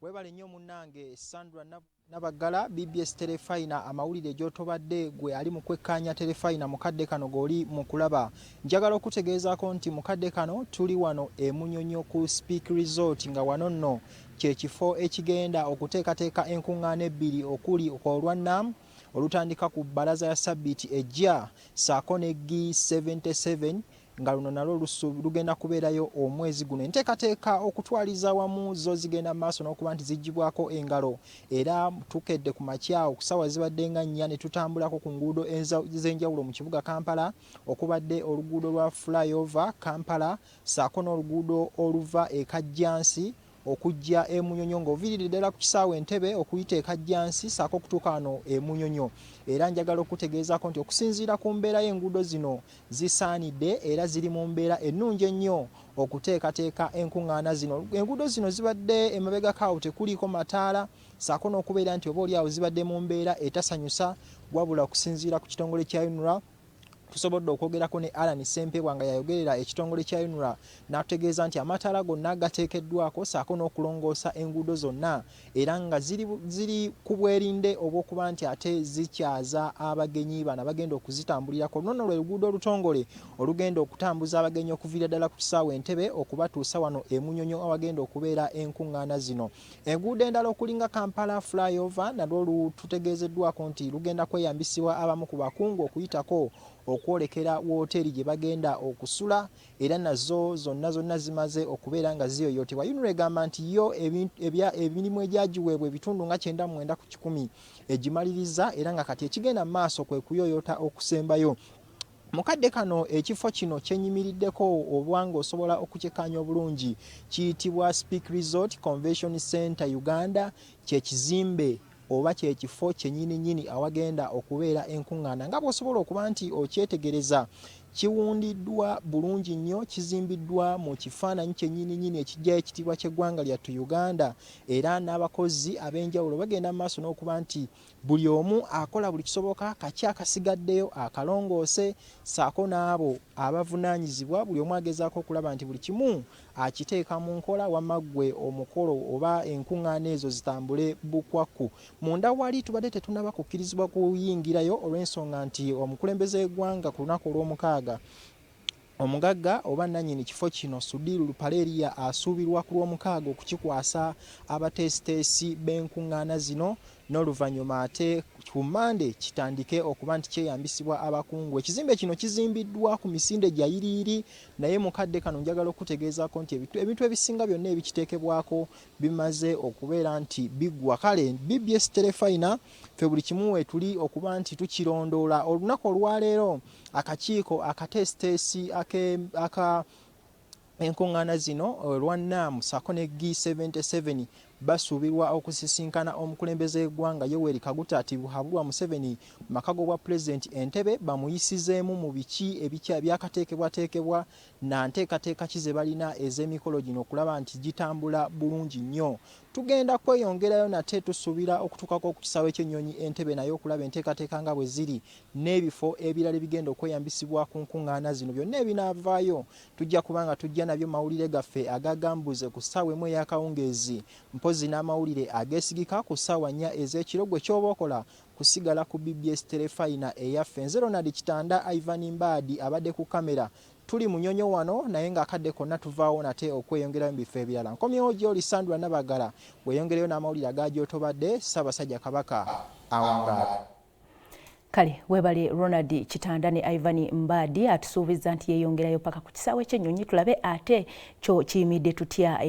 Webale nnyo munnange Sandra Nabaggala, BBS Terefayina, amawulire gy'otobadde gwe ali mu kwekkaanya Terefayina mu kadde kano g'oli mu kulaba. Njagala okutegeezaako nti mu kadde kano tuli wano e Munyonyo ku Speke Resort, nga wano nno kye kifo ekigenda okuteekateeka enkuŋŋaana ebbiri okuli olwa NAM olutandika ku bbalaza ya sabbiiti ejja ssaako ne G77 nga luno nalwo lugenda kubeerayo omwezi guno. Enteekateeka okutwaliza awamu zo zigenda mu maaso n'okuba nti ziggyibwako engalo, era tukedde ku makya okusaawa zibadde nga 4 ne tutambulako ku nguudo ez'enjawulo mu kibuga Kampala, okubadde oluguudo lwa flyover Kampala ssaako n'oluguudo oluva e Kajjansi okujja e Munyonyo ng'oviiridde ddala ku kisaawe Entebbe okuyita e Kajjansi ssaako okutuuka wano e Munyonyo. Era njagala okutegeezaako nti okusinziira ku mbeera y'enguudo zino zisaanidde era ziri mu mbeera ennungi ennyo okuteekateeka enkuŋŋaana zino. Enguudo zino zibadde emabegako awo tekuliiko mataala ssaako n'okubeera nti oba oli awo zibadde mu mbeera etasanyusa, wabula okusinziira ku kitongole kya UNRA tusobodde okwogerako ne Allan Ssempebwa nga yayogerera ekitongole kya UNRA n'atutegeeza nti amataala gonna gateekeddwako ssaako n'okulongoosa enguudo zonna era nga ziri ku bwerinde obw'okuba nti ate zikyaza abagenyi bano abagenda okuzitambulirako. Luno nno lwe luguudo olutongole olugenda okutambuza abagenyi okuviira ddala ku kisaawe Entebbe okubatuusa wano e Munyonyo awagenda okubeera enkuŋŋaana zino. Enguudo endala okulinga Kampala flyover nalwo lututegeezeddwako nti lugenda kweyambisibwa abamu ku bakungu okuyitako okwolekera wooteeri gye bagenda okusula, era nazo zonna zonna zimaze okubeera nga ziyoyootebwa. UNRA egamba nti yo emirimu egyagiweebwa ebitundu nga 99% egimaliriza, era nga kati ekigenda mu maaso kwe kuyoyoota okusembayo. Mu kadde kano ekifo kino kyenyimiriddeko obwanga osobola okukyekkaanya obulungi kiyitibwa Speke Resort Convention Center Uganda, kye kizimbe oba kye kifo kyennyini nnyini awagenda okubeera enkuŋŋaana. Nga bw'osobola okuba nti okyetegereza, kiwundiddwa bulungi nnyo, kizimbiddwa mu kifaananyi kyennyini nnyini ekijjayo ekitiibwa ky'eggwanga lyattu Uganda, era n'abakozi ab'enjawulo bagenda mu maaso n'okuba nti buli omu akola buli kisoboka kaki akasigaddeyo akalongoose, ssaako n'abo abavunaanyizibwa buli omu agezaako okulaba nti buli kimu akiteeka mu nkola, wamma ggwe omukolo oba enkuŋŋaana ezo zitambule bukwakku. Munda wali tubadde tetunnaba kukkirizibwa kuyingirayo olw'ensonga nti omukulembeze w'eggwanga ku lunaku olw'omukaaga, omugagga oba nnannyini kifo kino Sudhir Ruparelia asuubirwa ku lw'omukaaga okukikwasa abateesiteesi b'enkuŋŋaana zino, n'oluvannyuma ate ku Mmande kitandike okuba nti kyeyambisibwa abakungu. Ekizimbe kino kizimbiddwa ku misinde gya yiriyiri, naye mu kadde kano njagala okutegeezaako nti ebintu ebisinga byonna ebikiteekebwako bimaze okubeera nti biggwa. Kale BBS Terefayina ffe buli kimu weetuli okuba nti tukirondoola. Olunaku olwaleero akakiiko akateesiteesi aka enkuŋŋaana zino olwa NAM ssaako ne G77 basuubirwa okusisinkana omukulembeze w'eggwanga Yoweri Kaguta Tibuhaburwa Museveni mu maka g'obwapulezidenti Entebbe, bamuyisizeemu mu biki ebyakateekebwateekebwa na nteekateeka ki ze balina ez'emikolo gino okulaba nti gitambula bulungi nnyo. Tugenda kweyongerayo nate, tusuubira okutuukako ku kisaawe ky'ennyonyi Entebbe naye okulaba enteekateeka nga bwe ziri n'ebifo ebirala ebigenda okweyambisibwa ku nkuŋŋaana zino. Byonna ebinaavaayo tujja kuba nga tujja nabyo mu mawulire gaffe agagambuze ku ssaawa 1 ey'akawungeezi, mpozzi n'amawulire ageesigika ku ssaawa 4 ez'ekiro. Gwe ky'oba okola kusigala ku BBS Terefayina eyaffe. Nze Ronald Kitanda, Ivan Mbaadi abadde ku kamera. Tuli Munyonyo wano, naye ng'akadde konna tuvaawo nate okweyongerayo mu bifo ebirala. Nkomyewo gy'oli Sandra Nabagala, weeyongereyo n'amawulire aga gy'otobadde. Ssaabasajja Kabaka awangaale. Kale webale Ronald Kitanda ne Ivan Mbadi atusuubiza nti yeeyongerayo paka ku kisaawe ky'ennyonyi tulabe ate kyo kiyimidde tutya.